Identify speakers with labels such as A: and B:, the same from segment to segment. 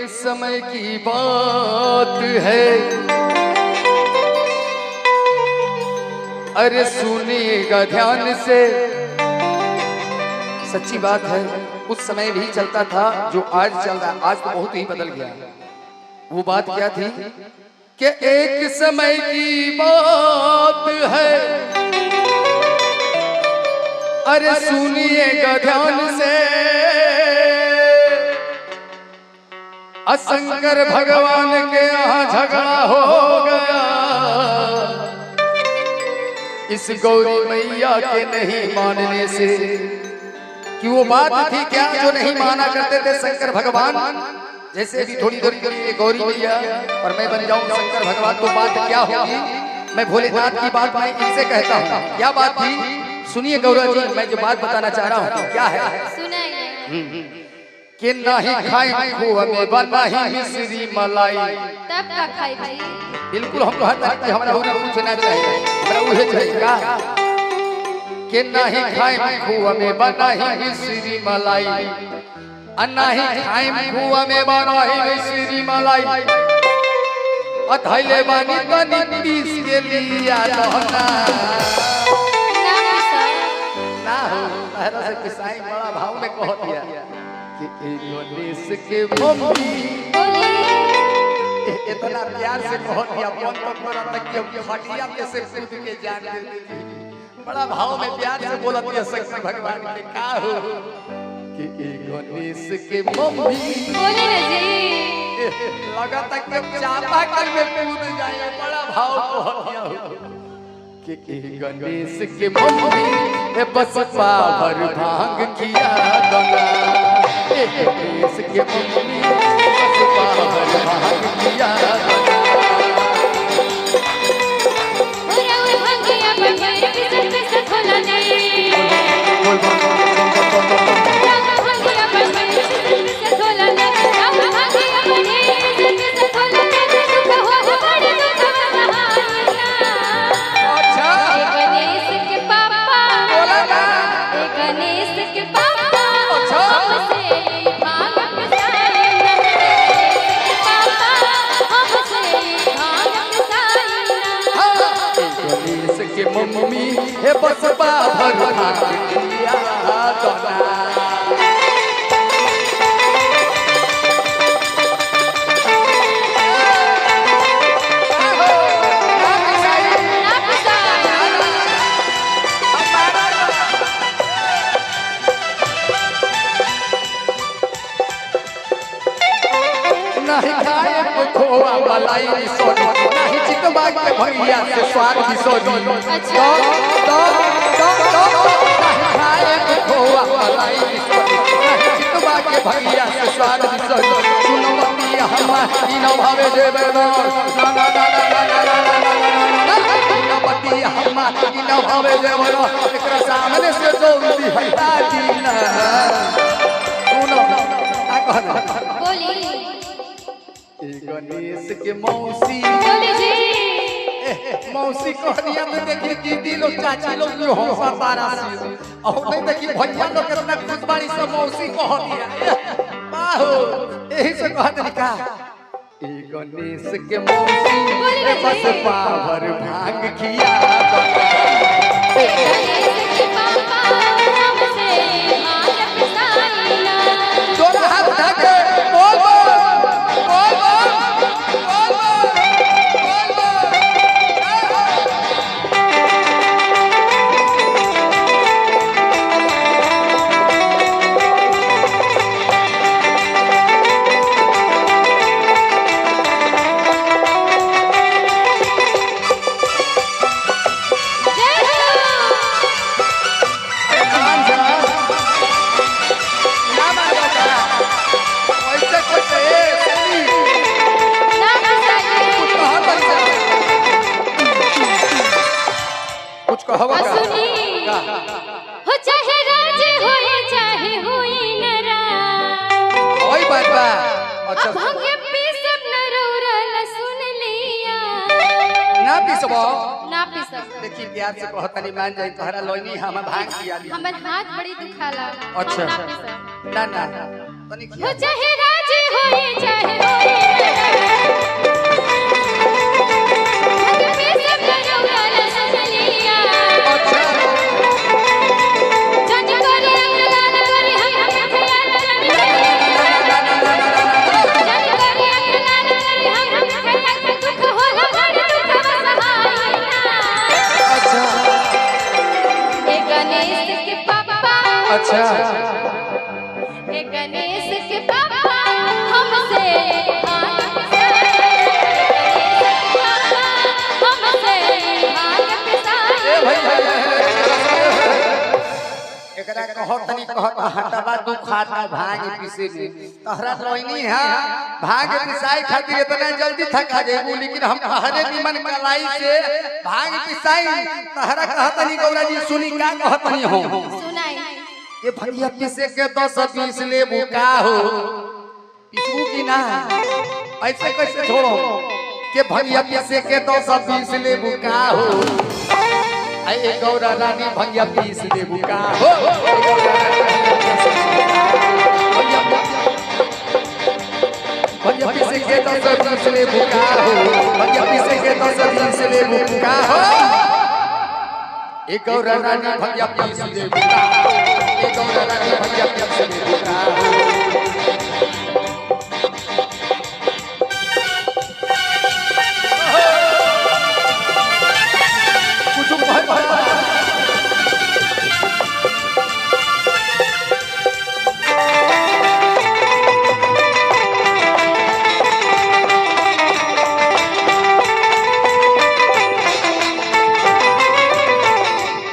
A: एक समय की बात है, अरे सुनिएगा ध्यान से। सच्ची बात है, उस समय भी चलता था जो आज चल रहा है। आज तो बहुत ही बदल गया। वो बात क्या थी कि एक समय की बात है, अरे सुनिएगा ध्यान से। असंकर भगवान के यहाँ झगड़ा हो गया, इस गौरी मैया के नहीं मानने से। कि वो बात थी क्या जो नहीं माना करते थे शंकर भगवान? जैसे अभी थोड़ी देर के लिए गौरी मैया और मैं बन जाऊं शंकर भगवान, तो बात क्या होगी? मैं भोलेनाथ की बात मैं इनसे कहता हूँ। क्या बात थी? सुनिए गौरा जी, मैं जो बात बताना चाह रहा हूँ क्या है।
B: सुनाइए।
A: कि नहीं खाए खोआ मेवा, नहीं मिश्री मलाई,
B: तब का खाई भाई।
A: बिल्कुल हम कहत कि हमरा उन्हें पूछना चाहिए, हमरा उहे चाहिए का कि नहीं खाए खोआ मेवा, नहीं मिश्री मलाई, आ नहीं खाए खोआ मेवा, नहीं मिश्री मलाई, अधैले बानी तनी पीस के लिया दहना ना हो। पहला से पिसाई बड़ा भाव में कह दिया कि गणेश के मम्मी इतना प्यार से कह दिया, मन तो करा तक कि खटिया पे से कूद के जान दे दी। बड़ा भाव में प्यार से बोला दिया शंकर भगवान के का हो कि गणेश के मम्मी
B: बोले ना जी,
A: लगा तक कि चापा कल में कूद जाए। बड़ा भाव कह दिया कि गणेश के मम्मी बस पावर भांग किया दना, गणेश के मम्मी बस पावर भांग किया दना। मम्मी हे बस पावर भांग किया दना। नहीं खाए खोआ मलाई बिसोरी, नहीं चितवा के भैया से स्वाद बिसोरी। अच्छा तो तो तो नहीं खाए खोआ मलाई बिसोरी, नहीं चितवा के भैया से स्वाद बिसोरी। सुनो मतिया हमार ई न भावे जेबे ना ना ना ना ना ना ना ना ना। सुनो मतिया हमार ई न भावे जेबे ना, एकरा सामने से जल्दी हटा दीना। सुनो का कहना
B: बोली
A: गणेश के मौसी
B: बोली जी।
A: मौसी कहनिया में देखी दीदी लोग चाची लोग जो हंसा तारा सी, और नहीं देखी भैया लोग कितना खुश बाड़ी सब मौसी कह दिया। बाहो यही से कहत का गणेश के मौसी बस पावर भांग किया
B: गणेश के पापा हमसे भांग पिसाई ना।
A: दोनों हाथ उठा के बोल बोल बोल बोल बोल बोल बोल।
B: हो चाहे राज होए चाहे होई नाराज,
A: ओई बात बा। अच्छा
B: भांगे पीसब न रौरा सुन लिया
A: ना पीसबो
B: ना पीसब।
A: देखी प्यार से कहत नहीं मान जाई, तोहरा लोनी हम भांग पिया ली,
B: हमर हाथ बड़ी दुखाला।
A: अच्छा
B: ना पीसब
A: ना ना तनी
B: हो चाहे राज होए चाहे
A: अच्छा
B: हे गणेश के पापा हमसे भांग पिसाई, गणेश के पापा हमसे भांग पिसाई।
A: ए भाई भाई, एकरा कहत नहीं कहत हटवा तू खाता भांग पीसे में तहरा रोइनी है भांग पिसाई खातिर इतना जल्दी थका जेबू, लेकिन हम हरे निमन कलाई से भांग पिसाई। तहरा कहत नहीं गौरा जी सुनी का कहत नहीं हो
B: सुनाई
A: ये भैया पीसे के 10 20 लेबू का हो पीसबू की ना, ऐसे कैसे छोड़ो के भैया पीसे के 10 20 लेबू का हो। अरे गौरा रानी भैया पीस लेबू का हो, भैया पीसे के 10 20 लेबू का हो, भैया पीसे के 10 20 लेबू का हो। ए गौरा रानी भैया पीस लेबू का हो, ए गौरा रानी भैया पीस लेबू का हो।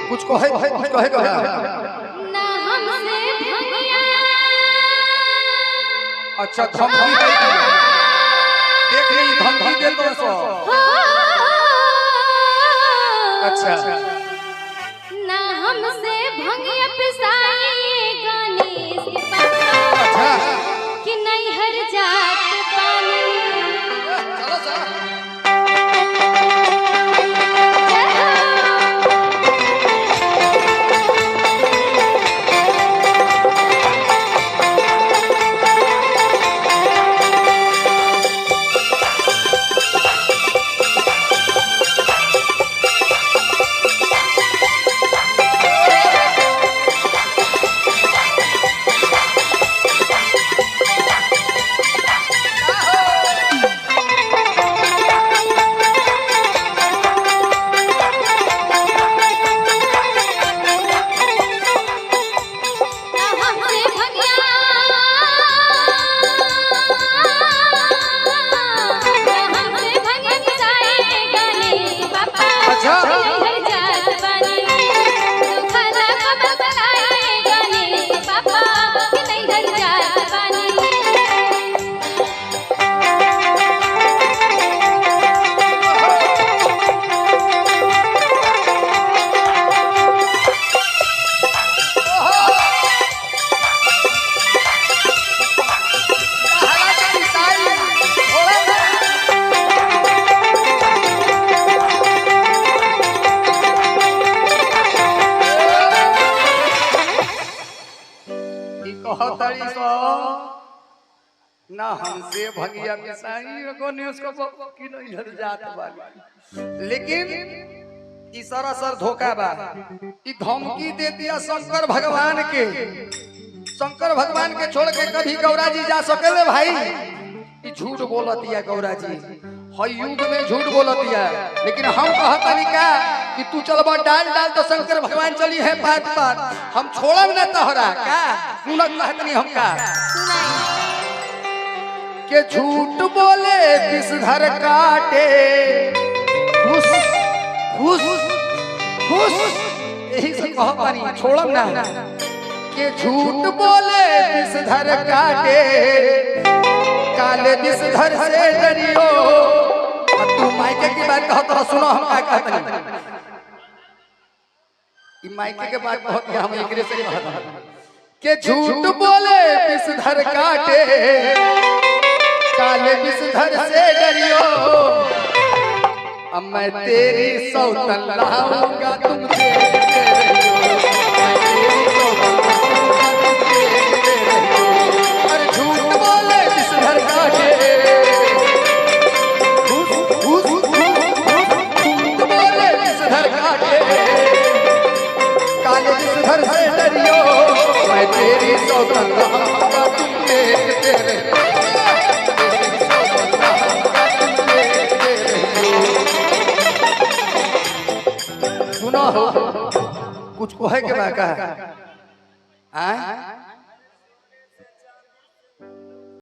A: कुछ कहे कुछ कहे
B: ना हमसे भंगिया।
A: अच्छा धमकी दे दी, देख ली धमकी दे तो सो। अच्छा
B: ना हमसे भंगिया पिसाई गणेश के पापा।
A: अच्छा
B: कि नहीं हर जात पानी।
A: चलो सर
B: ना हमसे भंगिया, ना हमसे भंगिया पिसाई गणेश के पापा।
A: अच्छा।
B: कि नहीं हर जात पानी। दुखाला कमर बनाए गणेश के पापा। कि नहीं हर जात पानी।
A: ना हमसे भंगिया मिसाई गणेश को कि नहीं हर जात वाली, लेकिन ई सरासर धोखा बा। ई धमकी दे दिया शंकर भगवान के, शंकर भगवान के छोड़ के कभी गौरा जी जा सकेले भाई? ई झूठ बोलतिया गौरा जी, हर युग में झूठ बोलतिया। लेकिन हम कहतनी का कि तू चलबा डाल डाल तो शंकर भगवान चली है पात पात, हम छोड़ब ना तोहरा का सुनत कहतनी हम का
B: सुनाई
A: के झूठ बोले विषधर काटे खुश खुश खुश, यही से कहतनी छोड़ब ना के झूठ बोले विषधर काटे काले विषधर से डरियो। तू मायके की बात कहत रह, सुनो हम का कहतनी। ई मायके के बात कहत हम एकरे से कहत के झूठ बोले विषधर काटे काले विषधर से डरियो। अब मैं तेरी सौतन लाऊंगा तुम देखते रहियो, मैं तेरी सौतन लाऊंगा तुम देखते रहियो। अरे झूठ बोले विषधर काटे झूठ बोले विषधर काटे काले विषधर से डरियो, मैं तेरी सौतन लाऊंगा तुम देखते रहियो। सुनो हो कुछ कहे के बा का आय?